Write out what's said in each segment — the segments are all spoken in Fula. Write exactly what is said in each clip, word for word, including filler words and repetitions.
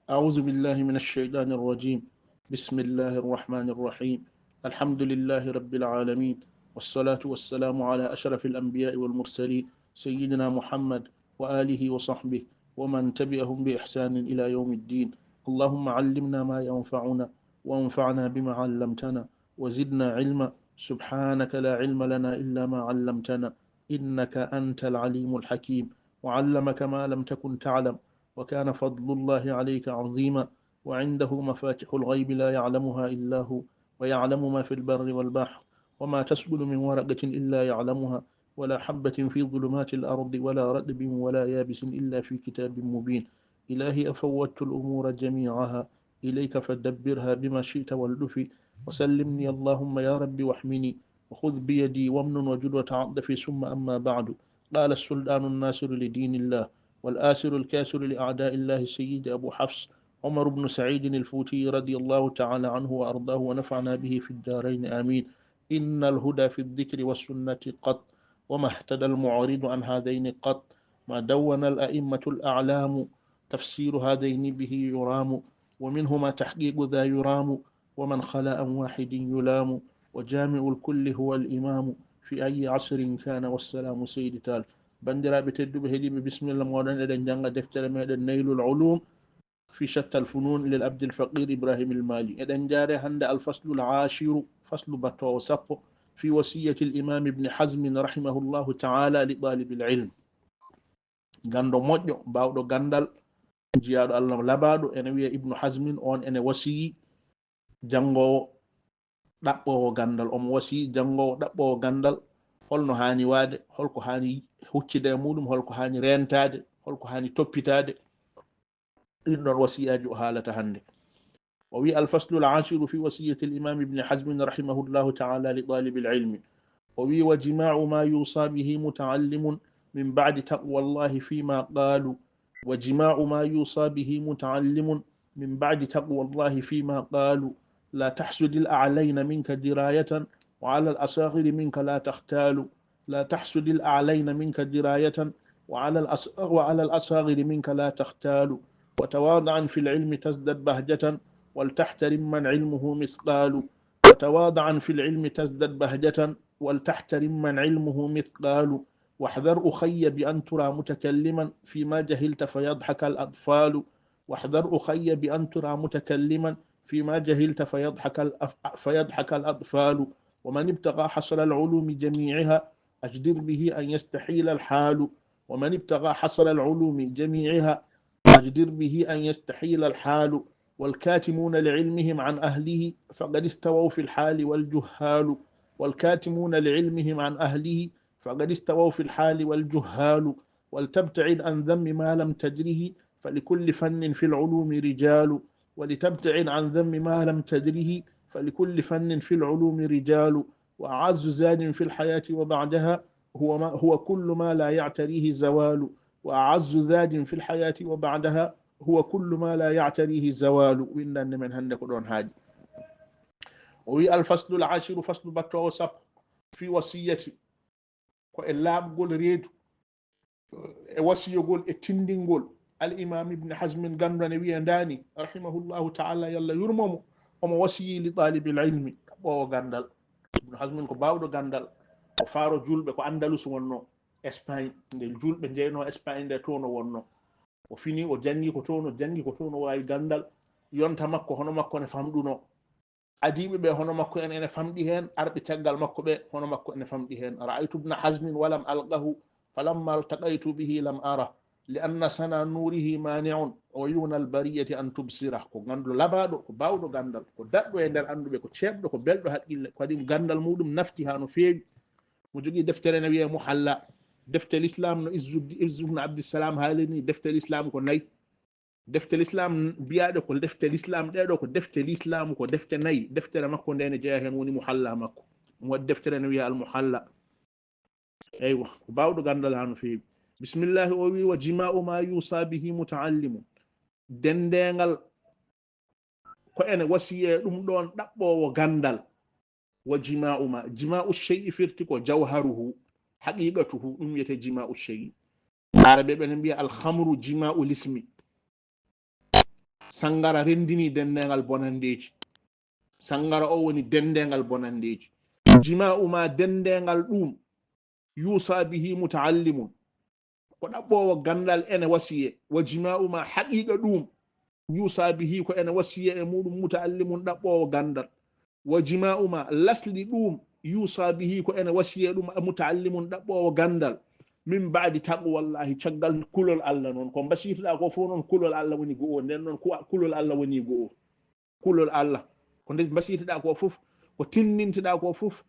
أعوذ بالله من الشيطان الرجيم. بسم الله الرحمن الرحيم. الحمد لله رب العالمين، والصلاة والسلام على أشرف الأنبياء والمرسلين، سيدنا محمد وآله وصحبه ومن تبعهم بإحسان إلى يوم الدين. اللهم علمنا ما ينفعنا، وانفعنا بما علمتنا، وزدنا علما. سبحانك لا علم لنا إلا ما علمتنا، إنك أنت العليم الحكيم. وعلمك ما لم تكن تعلم، وكان فضل الله عليك عظيما. وعنده مفاتح الغيب لا يعلمها إلا هو، ويعلم ما في البر والبحر، وما تسقط من ورقة إلا يعلمها، ولا حبة في ظلمات الأرض ولا رطب ولا يابس إلا في كتاب مبين. إلهي، أفوضت الأمور جميعها إليك فدبرها بما شئت والطف، وسلمني اللهم يا رب واحمني، وخذ بيدي وامنن وجد وتعاطف. ثم أما بعد، قال السلطان الناصر لدين الله، والآسر الكاسر لأعداء الله، سيدي أبو حفص عمر بن سعيد الفوتي رضي الله تعالى عنه وأرضاه ونفعنا به في الدارين آمين. إن الهدى في الذكر والسنة قط، وما اهتدى المعرض عن هذين قط، ما دون الأئمة الأعلام تفسير هذين به يرام، ومنهما تحقيق ذا يرام، ومن خلا عن واحد يلام، وجامع الكل هو الإمام في أي عصر كان، والسلام سيد تال. Banndiraaɓe tedduɓe heɗiiɓe, bismilla mooɗon, eɗen njannga deftere meɗen Naylul Ulum fi Shatta al Funun lil Abdil Faqir Ibrahim al Mali. Eɗen njaare hannde al faslul ashiru, faslu battoowo sappo, fi wasiyati al Imam Ibn Hazmin rahimahullahu ta'ala li talibil ilm. Ganndo moƴƴo, baawɗo ganndal, jiyaaɗo Allah labaaɗo, ene wiya Ibnu Hazmin, on ene wasiyi janngoowo ɗaɓɓoowo ganndal, omo wasiyi janngoowo ɗaɓɓoowo ganndal, holno haani waade, holko haani huccide e muɗum, holko haani reentaade, holko haani toppitaade. Ɗin ɗon wasiyaaji o haalata hannde. O wi, الفصل العاشر في وصية الإمام ابن حزم رحمه الله تعالى لطالب العلم. O wi, وجماع ما يوصى به متعلم من بعد تقوى الله فيما قالوا، وجماع ما يوصى به متعلم من بعد تقوى الله فيما قالوا، لا تحسد الأعلين منك دراية، وعلى الأصاغر منك لا تختال، لا تحسد الأعلين منك دراية، وعلى الأص-، وعلى الأصاغر منك لا تختال، وتواضعا في العلم تزدد بهجة، ولتحترم من علمه مثقال، وتواضعا في العلم تزدد بهجة، ولتحترم من علمه مثقال، واحذر أخي بأن ترى متكلما فيما جهلت فيضحك الأطفال، واحذر أخي بأن ترى متكلما فيما جهلت فيضحك الأف-، فيضحك الأطفال، ومن ابتغى حصر العلوم جميعها أجدر به أن يستحيل الحال، ومن ابتغى حصر العلوم جميعها أجدر به أن يستحيل الحال، والكاتمون لعلمهم عن أهله فقد استووا في الحال والجهال، والكاتمون لعلمهم عن أهله فقد استووا في الحال والجهال، ولتبتعد عن ذم ما لم تدره، فلكل فن في العلوم رجال، ولتبتعد عن ذم ما لم تدره، فلكل فن في العلوم رجال، وأعز زاد في الحياة وبعدها هو ما، هو كل ما لا يعتريه زوال، وأعز زاد في الحياة وبعدها هو كل ما لا يعتريه زوال. Winndannde men hannde ko ɗoon haaɗi. O wi, الفصل العاشر, faslu battoowo sappo, في وصية, ko e laaɓgol reedu, e wasiyogol, e tinndingol. Al Imam Ibn Hazmin ganndo ne wiya ndaani, rahimahullahu ta'ala, yalla yurmo mo, omo wasiyi li talibil ilmi, ɗaɓɓoowo ganndal. Ibn Hazmin ko baawɗo ganndal, o faaro juulɓe, ko Andalus wonno, Espagne, nde juulɓe njeynoo Espagne nde, toon o wonno. O fini, o janngi ko toon, o janngi ko toon, o waawi ganndal. Yonta makko, hono makko ne famɗunoo. Adiiɓe ɓe hono makko en ene famɗi heen, arɓe caggal makko ɓe hono makko ene famɗi heen. رأيت ابن حزم ولم ألقه، فلما التقيت به لم أره، لأن سنا نوره مانع عيون البرية أن تبصره. Ko ganndo labaaɗo, ko baawɗo ganndal, ko daɗɗo e nder annduɓe, ko ceeɓɗo, ko belɗo haqqille, kadi ganndal muɗum nafti haa no feewi. Mo jogii deftere ne wiyee Muhalla. Defte Lislaam no Izzuddi-, Izzu ibn Abdissalaam haaliri ni, defte Lislaam ko nayi. Defte Lislaam mbiyaaɗe ko defte Lislaam, ɗee ɗoo ko defte Lislaam, ko defte nayi. Deftere makko nde ne jeyaa heen, woni Muhalla makko. Mo waɗi deftere ne wiyee Al Muhalla. Eywa, ko baawɗo ganndal haa no feewi. Bismillahi, o wi, وجماع ما يوصى به متعلم. Denndeengal ko ene wasiyee ɗum ɗoon ɗaɓɓoowo ganndal. وجماع ما، جماع الشيء firti ko جوهره، حقيقته, ɗum wiyetee جماع الشيء. Aarabe ɓe ne mbiya الخمر جماع الاسم. Sangara renndini denndengal bonanndeeji. Sangara o woni denndengal bonanndeeji. Jima'u ma denndengal ɗum, yusa bihi muta'allimun, ko ɗaɓɓoowo ganndal ene wasiye. Wa jima'u ma haqiqa ɗum, yusa bihi, ko ene wasiye e muɗum muta'allimun, ɗaɓɓoowo ganndal. Wa jima'u ma, lasli ɗum, yusa bihi, ko ene wasiye ɗum muta'allimun, ɗaɓɓoowo ganndal. Min ba'di taqwallahi, caggal kulol Allah noon. Ko mbasiytoɗaa ko fof noon, kulol Allah woni go'o. Nden noon, ku-, kulol Allah woni go'o. Kulol Allah. Ko nde mbasiytoɗaa ko fof, ko tinndintoɗaa ko fof,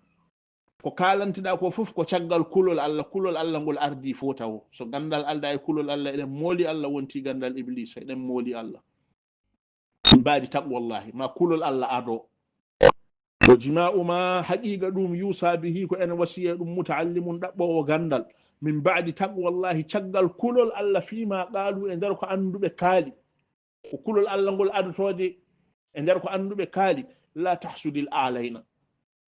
ko kaalantoɗaa ko fof, ko caggal kulol Allah. Kulol Allah ngol ardii fof tawo. So ganndal aldaa e kulol Allah, eɗen mooli Allah, wonti ganndal Ibliisa, eɗen mooli Allah. Min ba'di taqwallahi, ma kulol Allah ado. Wa jima'u ma, haqiqa ɗum, yusa bihi, ko ene wasiye ɗum muta'allimun, ɗaɓɓoowo ganndal. Min ba'di taqwallahi, caggal kulol Allah, fima qalu, e nder ko annduɓe kaali. Ko kulol Allah ngol adotoode e nder ko annduɓe kaali. La tahsudil a'layna.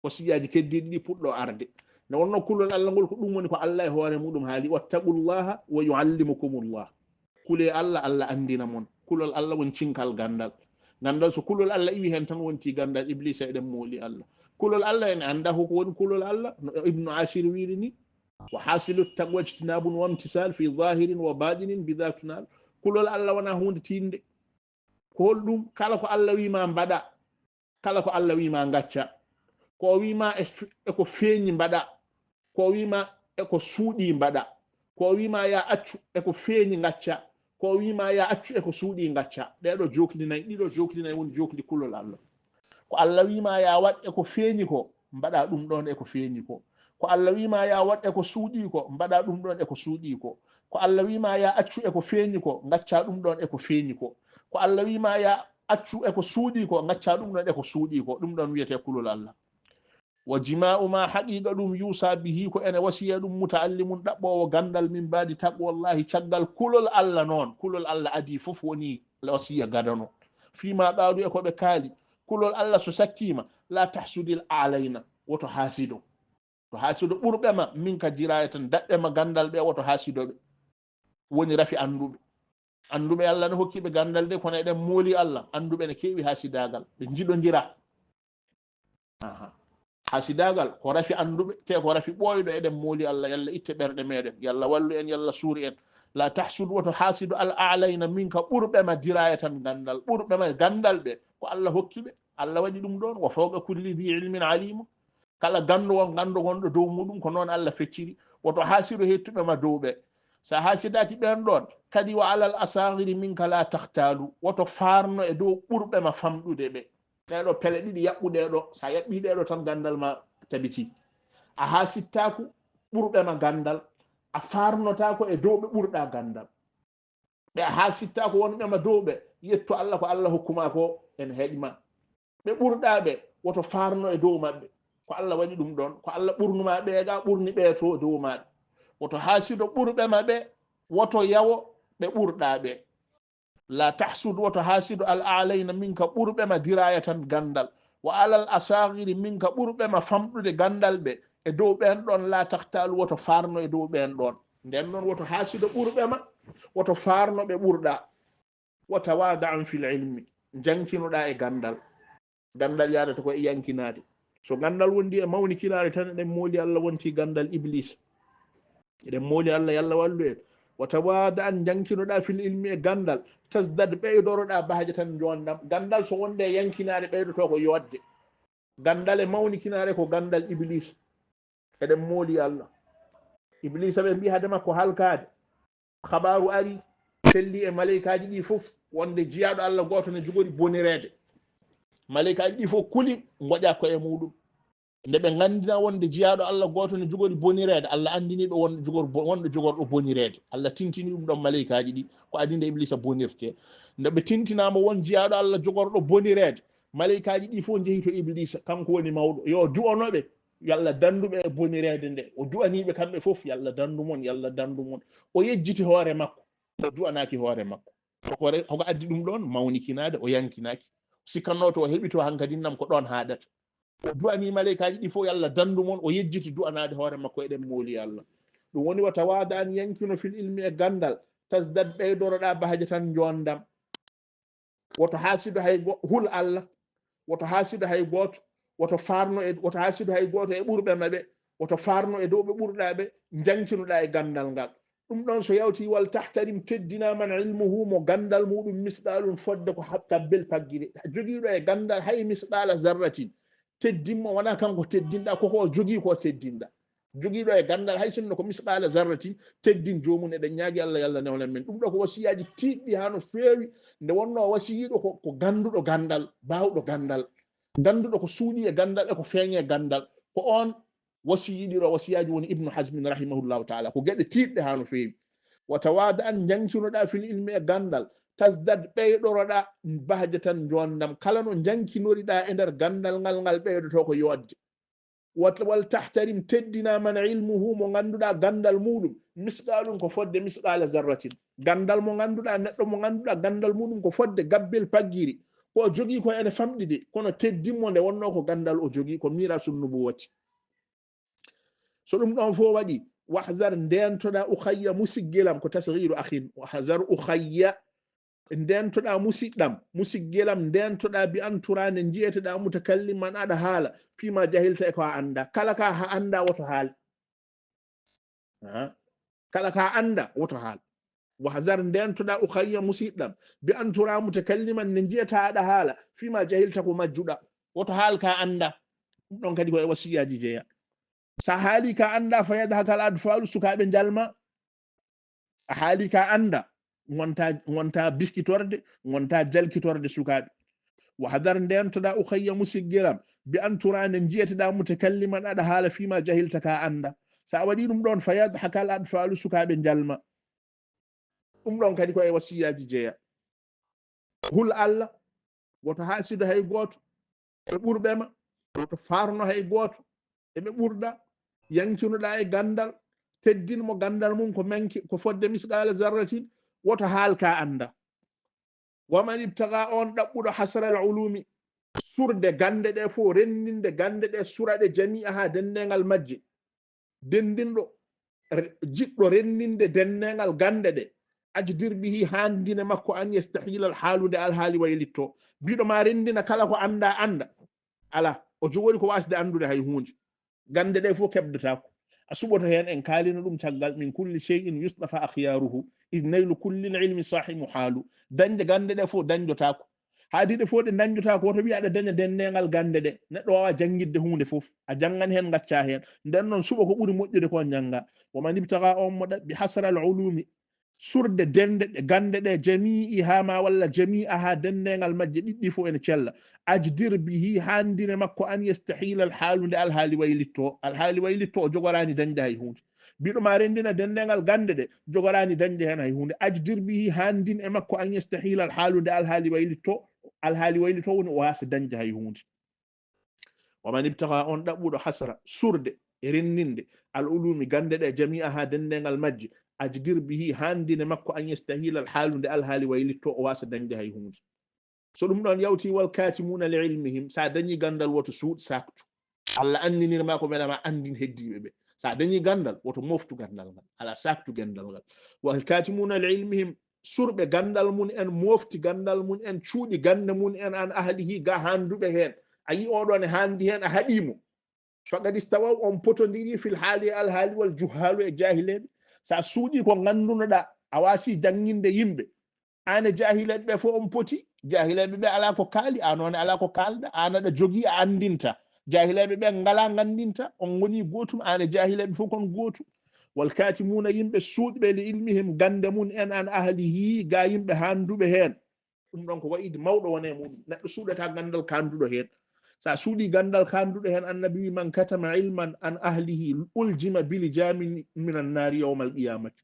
Wasiyaaji keddiiɗi ɗi puɗɗo arde. Nde wonno kulol Allah ngol, ko ɗum woni ko Allah e hoore muɗum haali, "Wattaqullaha wa yu'allimukumullah." Kule Allah, Allah anndina mon. Kulol Allah woni cinkal ganndal. Ganndal, so kulol Allah iwi heen tan, wonti ganndal Ibliisa, eɗen mooli Allah. Kulol Allah, en annda ko woni kulol Allah, no Ibnu Ashir wiiri ni, "Wa hasilu taqwa ijtinabun wa imtisal fi zahirin wa batinin, bidha tunal." Kulol Allah wona huunde tiiɗnde. Ko holɗum? Kala ko Allah wi ma mbaɗa, kala ko Allah wi ma ngacca, ko o wi ma e f-, e ko feeñi mbaɗa, ko o wi ma e ko suuɗi mbaɗa, ko o wi ma ya accu e ko feeñi ngacca, ko o wi ma ya accu e ko suuɗi ngacca. Ɗeɗo jokli nayi, ɗiɗo jokli nayi woni jokli kulol Allah. Ko Allah wi ma ya waɗ e ko feeñi ko, mbaɗa ɗum ɗon e ko feeñi ko. Ko Allah wi ma ya waɗ e ko suuɗi ko, mbaɗa ɗum ɗon e ko suuɗi ko. Ko Allah wi ma ya accu e ko feeñi ko, ngacca ɗum ɗon e ko feeñi ko. Ko Allah wi ma ya accu e ko suuɗi ko, ngacca ɗum ɗon e ko suuɗi ko. Ɗum ɗon wiyete kulol Allah. Wa jima'u ma, haqiqa ɗum, yusa bihi, ko ene wasiya ɗum muta'allimun, ɗaɓɓoowo ganndal, min ba'di taqwallahi, caggal kulol Allah noon. Kulol Allah adii fof woni wasiya gadano. Fima qalu, e ko ɓe kaali. Kulol Allah so sakkima, la tahsudil a'layna, woto haasido. To haasido ɓurɓe ma, min ka dirayatan, daɗɓe ma ganndal ɓe, woto haasido ɓe. Woni rafi annduɓe. Annduɓe Allah no hokki ɓe ganndal de, kono eɗen mooli Allah, annduɓe ne keewi haasidaagal, ɓe njiɗondira. Aha. Haasidaagal ko rafi annduɓe, te ko rafi ɓooyɗo, eɗen mooli Allah, Yalla itte ɓerɗe meɗen, Yalla wallu en, Yalla suuri en. La tahsud, woto haasido al a'layna, min ka ɓurɓe ma dirayatan ganndal, ɓurɓe ma ganndal ɓe, ko Allah hokki ɓe, Allah waɗi ɗum ɗon, wa fawqa kulli dhi ilmin alimun. Kala ganndo won, ganndo gonɗo dow muɗum, ko noon Allah fecciri. Woto haasido hettuɓe ma dow ɓe. Sa haasidaaki ɓen ɗon, kadi wa alal asaghiri minka la takhtalu. Woto faarno e dow ɓurɓe ma famɗude ɓe. Ɗeɗo pele ɗiɗi yaɓɓu ɗeɗo, sa yaɓɓi ɗeɗo tan ganndal ma tabiti. A haasittaku ɓurɓe ma ganndal, a faarnotako e dow ɓe ɓurɗa ganndal. Ɓe a haasittaako wonɓe ma dow ɓe, yettu Allah ko Allah hokkuma ko ene heƴma. Ɓe ɓurɗa ɓe, woto faarno e dow maɓɓe. Ko Allah waɗi ɗum ɗon, ko Allah ɓurnuma ɓe ga, ɓurni ɓe to dow maɓɓe. Woto haasido ɓurɓe ma ɓe, woto yawo ɓe ɓurɗa ɓe. La tahsud, woto haasido al a'layna, min ka ɓurɓe ma dirayatan ganndal. Wa alal asaghiri, min ka ɓurɓe ma famɗude ganndal ɓe. E dow ɓen ɗon, la takhtalu, woto faarno e dow ɓen ɗon. Nden noon, woto haasido ɓurɓe ma, woto faarno ɓe ɓurɗa. Wa tawada'an fil ilmi, jankinoɗa e ganndal. Ganndal yaadata ko e yankinaade. So ganndal wondi e mawnikinaade tan, eɗen mooli Allah, wonti ganndal Ibliisa. Eɗen mooli Allah, Yalla wallu en. Wa tawada'an, jankinoɗa fil ilmi e ganndal. Tasdad, ɓeydoroɗa bahjatan, njoondam. Ganndal so wonde e yankinaade, ɓeydoto ko yootde. Ganndal e mawnikinaare ko ganndal Ibliisa. Eɗen mooli Allah. Ibliisa ɓe mbi hade makko halkaade. Habaaru ari, selli e maleykaaji ɗi fof, wonde jiyaaɗo Allah gooto ne jogori bonireede. Maleykaaji ɗi fof kuli, ngoƴa koye muɗum. Nde ɓe nganndina wonde jiyaaɗo Allah gooto ne jogori bonireede, Allah anndini ɓe won jogor-, wonɗo jogorɗo bonireede. Allah tintini ɗum ɗon maleykaaji ɗi, ko adii nde Ibliisa bonirte. Nde ɓe tintinaama won jiyaaɗo Allah jogorɗo bonireede, maleykaaji ɗi fof njehi to Ibliisa, kanko woni mawɗo. Yo du'ano ɓe, Yalla danndu ɓe e bonireede nde. O du'anii ɓe kamɓe fof, Yalla danndu mon, Yalla danndu mon. O yejjiti hoore makko, o du'anaaki hoore makko. Ko re-, hoko addi ɗum ɗon? Mawnikinaade, o yankinaaki. Sikkannoo to o heɓi to hankadi nam ko ɗon haaɗata. O du'anii maleykaaji ɗi fof, Yalla danndu mon, o yejjiti du'anaade hoore makko, eɗen mooli Allah. Ɗum woni wa tawada'an, yankino fil ilmi e ganndal, tasdad, ɓeydoroɗa bahjatan njoondam. Woto haasido hay go-, hul Allah. Woto haasido hay gooto. Woto faarno e, woto haasido hay gooto e ɓurɓe ma ɓe. Woto faarno e dow ɓe ɓurɗa ɓe, njankinoɗa e ganndal ngal. Ɗum ɗon so yawti, wal tahtarim, teddina man ilmuhu, mo ganndal muɗum misqaalun, fodde ko ha-, gabbel paggiri. Jogiiɗo e ganndal hay misqaala zarratin, teddin mo, wona kanko teddinɗa, koko o jogii ko teddinɗa. Jogiiɗo e ganndal hay sinno ko misqaala zarratin, teddin joomum. Eɗen ñaagi Allah, yo Allah newnan men. Ɗum ɗo ko wasiyaaji tiiɗɗi haa no feewi. Nde wonnoo wasiyiiɗo ko, ko gannduɗo ganndal, baawɗo ganndal, gannduɗo ko suuɗi e ganndal e ko feeñi e ganndal. Ko oon wasiyiiɗo wasiyaaji woni Ibnu Hazmin rahimahullahu taala. Ko geɗe tiiɗɗe haa no feewi. Wa tawaada an, njankinoɗa fil ilmi e ganndal, tasdad, ɓeyɗoroɗa, bahjatan, njoonndam. Kala no njankinoriɗa e nder ganndal ngal, ngal ɓeydoto ko yoodde. Wat-, wal tahtarim, teddina man ilmuhu, mo ngannduɗa ganndal muɗum misqaalun ko fodde misqaala zarratin. Ganndal mo ngannduɗa, neɗɗo mo ngannduɗa ganndal muɗum ko fodde gabbel paggiri, ko o jogii ko ene famɗi de, kono teddin mo nde wonnoo ko ganndal o jogii, ko miirasun nubuwati. So ɗum ɗon fof waɗi, wahzar, ndeentoɗa, ukhayya, musiggelam, ko tasghiru akhin, wahzar ukhayya, ndeentoɗa musiɗɗam, musiggel am, ndeentoɗa bi an tura, nde njiyeteɗa mutakalliman aɗa haala, fima jahilta, e ko a annda. Kala ka a annda, woto haal. Ha? Kala ka a annda, woto haal. Wahzar, ndeentoɗa, ukhayya, musiɗɗam, bi an tura mutakalliman, nde njiyata aɗa haala, fima jahilta, ko majjuɗa. Woto haal ka a annda. Ɗum ɗon kadi ko e wasiyaaji jeya. Sa haali ka annda, fa yadhaka al atfalu, sukaaɓe njalma. A haali ka annda, ngonta, ngonta biskitorde, ngonta jalkitorde sukaaɓe. Wa hadar, ndeentoɗa, ukhayya, musiggelam, bi an tura, nde njiyeteɗa mutakalliman aɗa haala, fima jahilta, ka annda. Sa waɗi ɗum ɗon, fa yadhaka al atfalu, sukaaɓe njalma. Ɗum ɗon kadi ko e wasiyaaji jeya. Hul Allah, woto haasido hay gooto e ɓurɓe ma, woto faarno hay gooto e ɓe ɓurɗa, yankinoɗa e ganndal, teddin mo ganndal mum ko manki, ko fodde misqaala zarratin, woto haal ka annda. Wa man ibtaga, on ɗaɓɓuɗo, hasral ulumi, surde gannde ɗe fof, renndinde gannde ɗe, sura ɗe, jami'aha, denndengal majje, denndinɗo, re-, jiɗɗo renndinde denndengal gannde ɗe, ajdir bihi, haandine makko, an yastahila al haalu, nde alhaali waylitto. Mbiɗo ma renndina kala ko annda, annda. Ala, o jogori ko wasde anndude hay huunde. Gannde ɗe fof keɓdotaako. A suɓoto heen, en kaalino ɗum caggal, min kulli shay'in yustafa akhyaruhu, is naylu kulli ilmi sahimu haalu. Dañde gannde ɗe fof dañdotaako. Haadi ɗe fof ɗe dañdotaako, woto wiya aɗa daña denndengal gannde ɗe. Neɗɗo waawa janngitde huunde fof. A janngan heen, ngacca heen. Nden noon, suɓo ko ɓuri moƴƴude ko njannga. Wa man ibtaga, on mo ɗaɓɓi, hasral ulumi, surde dennde ɗe, gannde ɗe, jami'iha ma walla jami'aha, denndengal majje ɗiɗɗi fof ene cella. Ajdir bihi, haandine makko, an yastahila al haalu, nde alhaali waylitto. Alhaali waylitto, o jogoraani dañde hay huunde. Mbiɗo ma renndina denndengal gannde ɗe, jogoraani dañde heen hay huunde. Ajdir bihi, haandin e makko, an yastahila al haalu, nde alhaali waylitto. Alhaali waylitto woni o waasa dañde hay huunde. Wa man ibtaga, on ɗaɓɓuɗo, hasra, surde e renndinde, al ulumi, gannde ɗe, jami'aha, denndengal majje, ajdir bihi, haandine makko, an yastahila al haalu, nde alhaali waylitto, o waasa dañde hay huunde. So ɗum ɗon yawti, wal katimuna li ilmihim, sa dañi ganndal, woto suuɗ, saktu. Allah anndinir ma ko mbela ma anndin heddiiɓe ɓe. Sa dañi ganndal, woto moftu ganndal ngal. Ala, saktu ganndal ngal. Wal katimuna li ilmihim, surɓe ganndal mum en, mofti ganndal mum en, cuuɗi gannde mum en, an ahlihi, ga haanduɓe heen. A yi oɗo ne haandi heen, a haɗi mo. Faqad istawaw, on potondiri, fil haali, e alhaali, wal juhaalu, e jaahileeɓe. Sa suuɗi ko nganndunoɗa, a waasi jannginde yimɓe. Aan e jaahileeɓe ɓe fof on poti. Jaahileeɓe ɓe alaa ko kaali, aan noon alaa ko kaalɗa. Aan aɗa jogii, a anndinta. Jaahileeɓe ɓe ngalaa, nganndinta. On ngoni gootum, aan e jaahileeɓe fof kon gootum. Wal kaatimuuna, yimɓe suuɗɓe, li ilmihim, gannde mum en, an ahlihi, ga yimɓe haanduɓe heen. Ɗum ɗon ko wa'iid mawɗo woni e muɗum. Neɗɗo suuɗata ganndal kaanduɗo heen. So a suuɗii ganndal kaanduɗo heen, Annabi wi, "Man katama ilman an ahlihi uljima bilijaamin minan naari yawmal qiyaamati."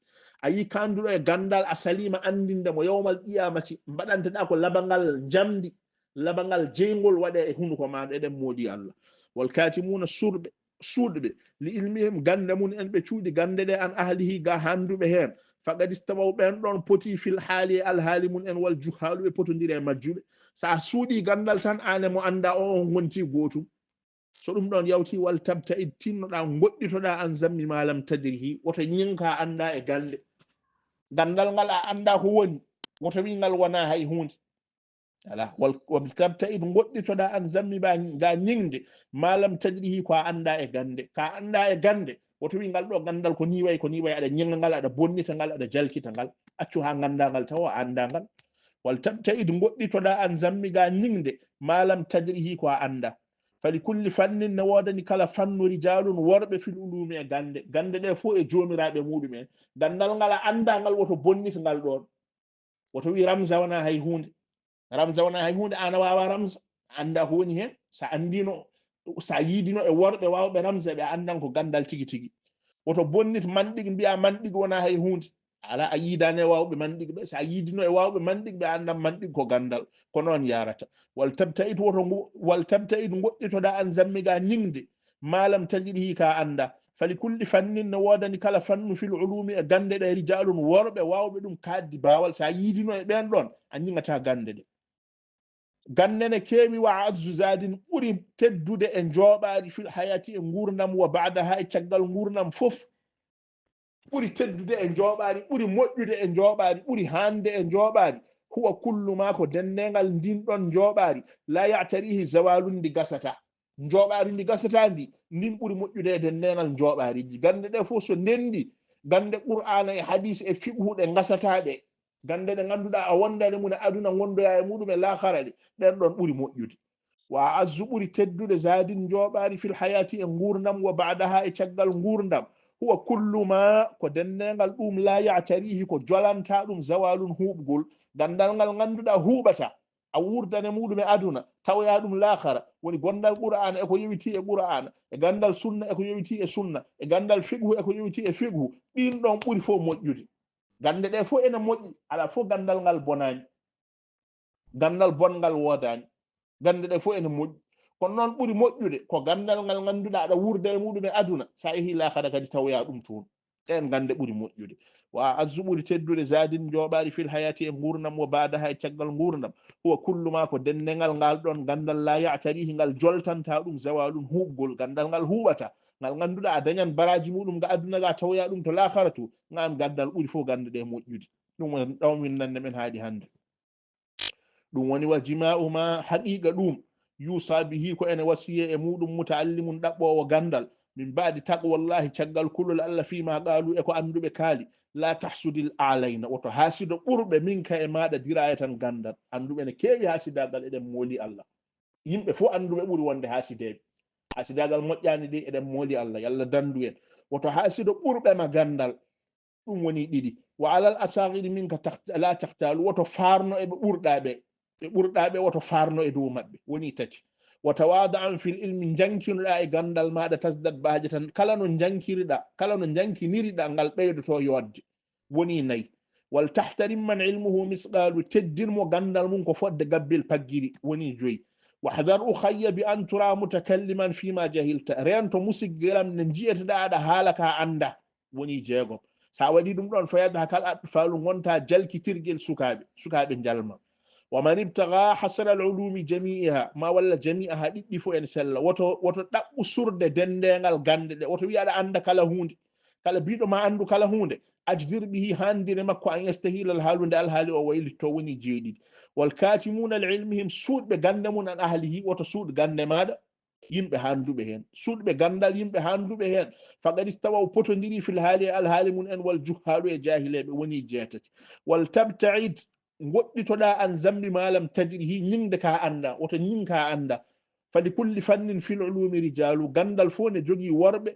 A yii kaanduɗo e ganndal, a saliima anndinde mo, yawmal qiyaamati, mbaɗanteɗaa ko labangal njamndi, labangal jeyngol waɗee e hunuko maaɗa, eɗen moodi Allah. Wal kaatimuuna, surɓe, suuɗɓe, li ilmihim, gannde mum en, ɓe cuuɗi gannde ɗe, an ahlihi, ga haanduɓe heen. Faqad istawaw, ɓeen ɗoon poti, fil haali, e alhaali mum en, wal juhaalu, ɓe potondiri e majjuɓe. So a suuɗii ganndal tan, aan e mo anndaa o, on ngonti gootum. So ɗum ɗoon yawti, wal tabta'id, tinnoɗaa, ngoɗɗitoɗaa, an zammi ma lam tadrihi, woto ñiŋ ka anndaa e gannde. Ganndal ngal a anndaa ko woni, woto wi ngal wonaa hay huunde. Ala wal wal tabta'id, ngoɗɗitoɗa an zammi ba ga ñiŋde, ma lam tajrihi, ko a annda e gande, ka annda e gande. Woto wi ngal ɗo gandal ko ni way, ko ni way, aɗa ñiŋa ngal, aɗa bonnita ngal, aɗa jalkita ngal. Accu ha ganda ngal tawa a annda ngal. Wal tabta'id, ngoɗɗitoɗa an zammi ga ñiŋde, ma lam tajrihi, ko a annda. Fali kulli fannin, ne woodani kala fannu rijalun, worɓe, fil ulumi, e gande. Gande ɗe fof e jomiraɓe muɗum en. Gandal ngal a annda ngal, woto bonnit ngal ɗon. Woto wi ramza wona hay hunde. Ramza wona hay hunde, an a wawa ramza. A annda ko woni hen. Sa anndino, sa yiidino e worɓe wawɓe ramza, ɓe anndan ko gandal tigi tigi. Woto bonnit manɗigi, mbiya manɗigi wona hay hunde. Ala a yiidani e wawɓe manɗigi ɓe. Sa yiidino e wawɓe manɗigi ɓe, anndan manɗigi ko gandal. Ko noon yarata. Wal tabta'id, woto ngo-, wal tabta'id, ngoɗɗitoɗa an zammi ga ñiŋde. Ma lam tajrihi, ka annda. Fali kulli fannin, ne woodani kala fannu, fil ulumi, e gande ɗe, rijalun, worɓe wawɓe ɗum, kaaddi bawal. Sa yiidino e ɓen ɗon, a ñiŋata gande ɗe. Gande ne keewi, wa azzu zadin, ɓuri teddude e njooɓaari, fil hayati, e ngurdam, wa ba'daha, e caggal ngurdam fof. Ɓuri teddude e njooɓaari, ɓuri moƴƴude e njooɓaari, ɓuri hande e njooɓaari. Huwa kullu ma, ko denndengal ndin ɗon njooɓaari, la ya'tarihi zawalun, ndi gasata. Njooɓaari ndi gasata ndi, ndin ɓuri moƴƴude e denndengal njooɓaariji. Gande ɗe fof so ndendi, gande Qur'aana e hadis e fiqhu ɗe gasata ɗe. Gande ɗe ganduɗa a wondani mum e aduna, gondoya e muɗum e laakhara ɗe, ɗen ɗon ɓuri moƴƴude. Wa azzu, ɓuri teddude, zadin, njooɓaari, fil hayati, e ngurdam, wa ba'daha, e caggal ngurdam. Huwa kullu ma, ko denndengal ɗum, la ya'tarihi, ko jolanta ɗum, zawalun, huuɓgol. Gandal ngal ganduɗa huuɓata, a wurdane muɗum e aduna, tawoya ɗum laakhara, woni gondal Qur'aana e ko yewiti e Qur'aana, e gandal sunna e ko yewiti e sunna, e gandal fiqhu e ko yewiti e fiqhu. Ɗin ɗon ɓuri fof moƴƴude. Gande ɗe fof ene moƴƴi, ala fof gandal ngal bonani. Gandal bonngal woodani. Gande ɗe fof ene moƴƴi. Kono noon ɓuri moƴƴude ko gandal ngal ganduɗa aɗa wurda e muɗum e aduna. Sa yehi laakhara kadi tawoya ɗum toon. Ɗen gande ɓuri moƴƴude. Wa azzu, ɓuri teddude, zadin, njooɓaari, fil hayati, e ngurdam, wa ba'daha, e caggal ngurdam. Huwa kullu ma, ko denndengal ngal ɗon gandal, la ya'tarihi, ngal joltanta ɗum, zawalun, huuɓgol. Gandal ngal huuɓata. Ngal ganduɗa a dañan baraji muɗum ga aduna ga, tawoya ɗum to laakhara to. Ngan gandal ɓuri fof gande ɗe moƴƴude. Ɗum woni ɗon winnande men haaɗi hande. Ɗum woni wa jima'u ma, haqiqa ɗum, yusa bihi, ko ene wasiye e muɗum, muta'allimun, ɗaɓɓowo gandal, min ba'di taqwallahi, caggal kulol Allah, fima qalu, e ko anduɓe kaali, la tahsudil a'layna, woto hasido ɓurɓe minka e maɗa dirayatan gandal. Anduɓe ne keewi hasidagal, eɗen mooli Allah. Yimɓe fof anduɓe ɓuri wonde hasideɓe. Hasidagal moƴƴani ɗi, eɗen mooli Allah, yo Allah dandu en. Woto hasido ɓurɓe ma gandal. Ɗum woni ɗiɗi. Wa alal asaghiri minka takht-, la takhtalu, woto farno e ɓe ɓurɗa ɓe. Ɓe ɓurɗa ɓe, woto farno e dow maɓɓe. Woni tati. Wa tawada'an fil ilmi, jankinoɗa e gandal maɗa, tazdad bahjatan, kala no jankiriɗa, kala no jankiniriɗa, ngal ɓeydoto yodde. Woni nayi. Wal tahtarim man ilmuhu misqalu, teddin mo gandal mum ko fodde gabbil paggiri. Woni joyi. Wahdar ukhayya bi an tura mutakalliman fima jahilta. Rento musidgiram ne ji'eteɗa aɗa haala ka anda. Woni jeegom. Sa waɗi ɗum ɗon, fa yadhakal atfalu, gonta jalkitirgel sukaaɓe, sukaaɓe njalma. Wa man ibtagha hasral ulumi jami'iha, ma walla jami'aha, ɗiɗɗi fof en sella. Woto, woto ɗaɓɓu surde denndengal gande ɗe. Woto wi aɗa anda kala hunde. Kala biɗo ma andu kala hunde. Ajdir bihi, handire makko, an yastahila al halu, nde alhaali o waylitto. Woni jeeɗiɗi. Wal katimuna li ilmihim, suuɗɓe gande mum, an ahlihi, woto suuɗ gande maɗa. Yimɓe handuɓe heen, suuɗɓe gandal, yimɓe handuɓe heen. Faqad istawaw, potondiri, fil haali, e alhaali mum en, wal juhhaalu, e jaahileeɓe. Woni jeetati. Wal tabta'id, ngoɗɗitoɗa an zambi ma lam tadrihi, ñiŋde ka anda, woto ñiŋ ka anda. Fali kulli fannin fil ulumi rijalu, gandal fof ne jogii worɓe,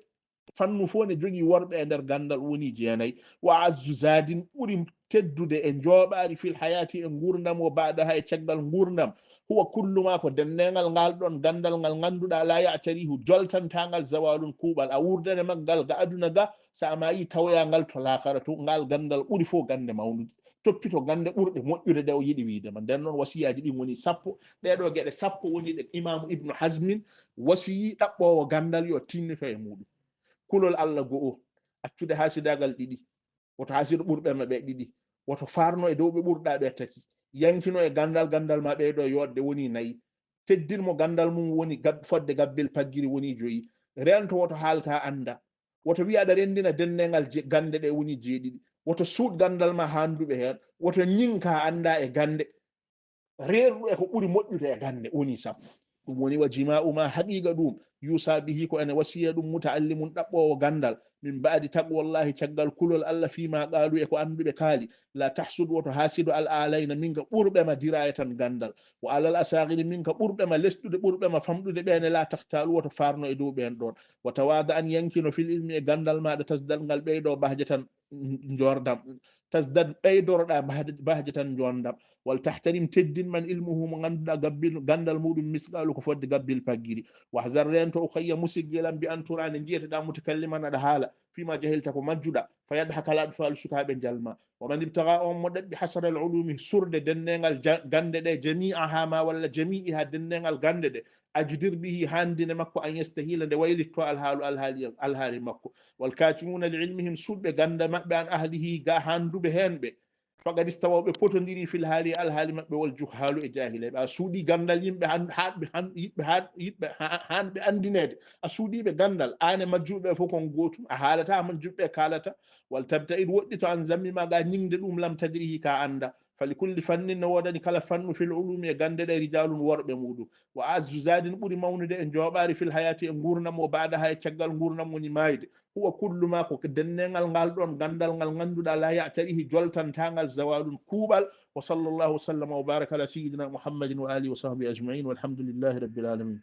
fannu fof ne jogii worɓe e nder gandal. Woni jeenayi. Wa azzu zadin, ɓuri teddude e njooɓaari, fil hayati, e ngurdam, wa ba'daha, e caggal ngurdam. Huwa kullu ma, ko denndengal ngal ɗon gandal ngal ganduɗa, la ya'tarihu, joltantagal, zawalun, kuuɓal. A wurdane maggal ga aduna ga, sa maayi tawoya ngal to laakhara to. Ngal gandal ɓuri fof gande mawnude. Toppito gande ɓurɗe moƴƴude ɗe o yiɗi wiide ma. Nden noon wasiyaaji ɗin woni sappo. Ɗeɗo geɗe sappo woni ɗe Imaamu Ibnu Hazmin wasiyi ɗaɓɓoowo gandal yo tinnito e muɗum. Kulol Allah go'o, accude hasidaagal ɗiɗi. Woto hasido ɓurɓe ma ɓe ɗiɗi. Woto farno e dow ɓe ɓurɗa ɓe tati. Yankino e gandal, gandal ma ɓeydo yodde. Woni nayi. Teddin mo gandal mum, woni gab-, fodde gabbil paggiri. Woni joyi. Rento, woto haal ka anda. Woto wi aɗa rendina denndengal je-, gande ɗe. Woni jeeɗiɗi. Woto suuɗ gandal ma handuɓe heen. Woto ñiŋ ka anda e gande. Reerɗo e ko ɓuri moƴƴude e gannde woni sappo. Ɗum woni wa jima'u ma haqiqa ɗum yusa bihi ko ene wasiya ɗum muta'allimun ɗaɓɓoowo ganndal min ba'di taqwallahi caggal kulol Allah fima qalu e ko annduɓe kaali la tahsud woto hasido al alayna min ka ɓurɓe ma dirayatan ganndal wa alal asagiri min ka ɓurɓe ma lesɗude ɓurɓe ma famɗude ɓene la tahtalu woto farno e dow ɓen ɗon wa tawada an yankino fil ilmi e ganndal maɗa tasdal ngal ɓeyɗo bahjatan njordam tasdad ɓeydoroɗa bahjatan njondam wal tahtarim teddin man ilmuhu mo ganduɗa gabbil gandal muɗum misqalu ko fodde gabbil paggiri wahzar rento o kayya musiggelam bi an turani jiyeteɗa mutakalliman aɗa haala fima jahilta ko majjuɗa fa yadhaka al atfal sukaɓe jalma wa man ibtaga on mo ɗaɓɓi hasara al ulumi surde dennegal gande ɗe jami'aha ma walla jami'iha dennegal gande ɗe ajdir bihi handine makko an yastahila nde waylitto alhaalu alhaali alhaali makko wal katimuna li ilmihim suɓɓe ganda maɓɓe an ahlihi ga handuɓe hen ɓe faqad istawaw ɓe potodiri fil haali alhaali maɓɓe wal juhalu e jahileɓe a suuɗi gandal yimɓe hanɓe yiɓɓe hanɓe andinede a suuɗiɓe gandal ane majjuɓe fof kon gotum a haalata majjuɓe kalata wal tabta'id woɗɗito an zammi ma ga ñingde ɗum lam tadrihi ka anda fali kulli fannin no wodani kala fannu fil ulumi e gande ɗe rijalun worɓe muɗum wa azzu zadin ɓuri mawnude e jooɓaari fil hayati e ngurnam o baada ha e caggal ngurnam woni maayde huwa kullu ma ko dennengal ngal ɗon gandal ngal ganduɗa la ya'tarihi joltantangal zawalun kuuɓal wa sallallahu wa sallama wa baraka ala sayyidina muhammadin wa alihi wa sahbihi ajma'in walhamdulillahi rabbil alamin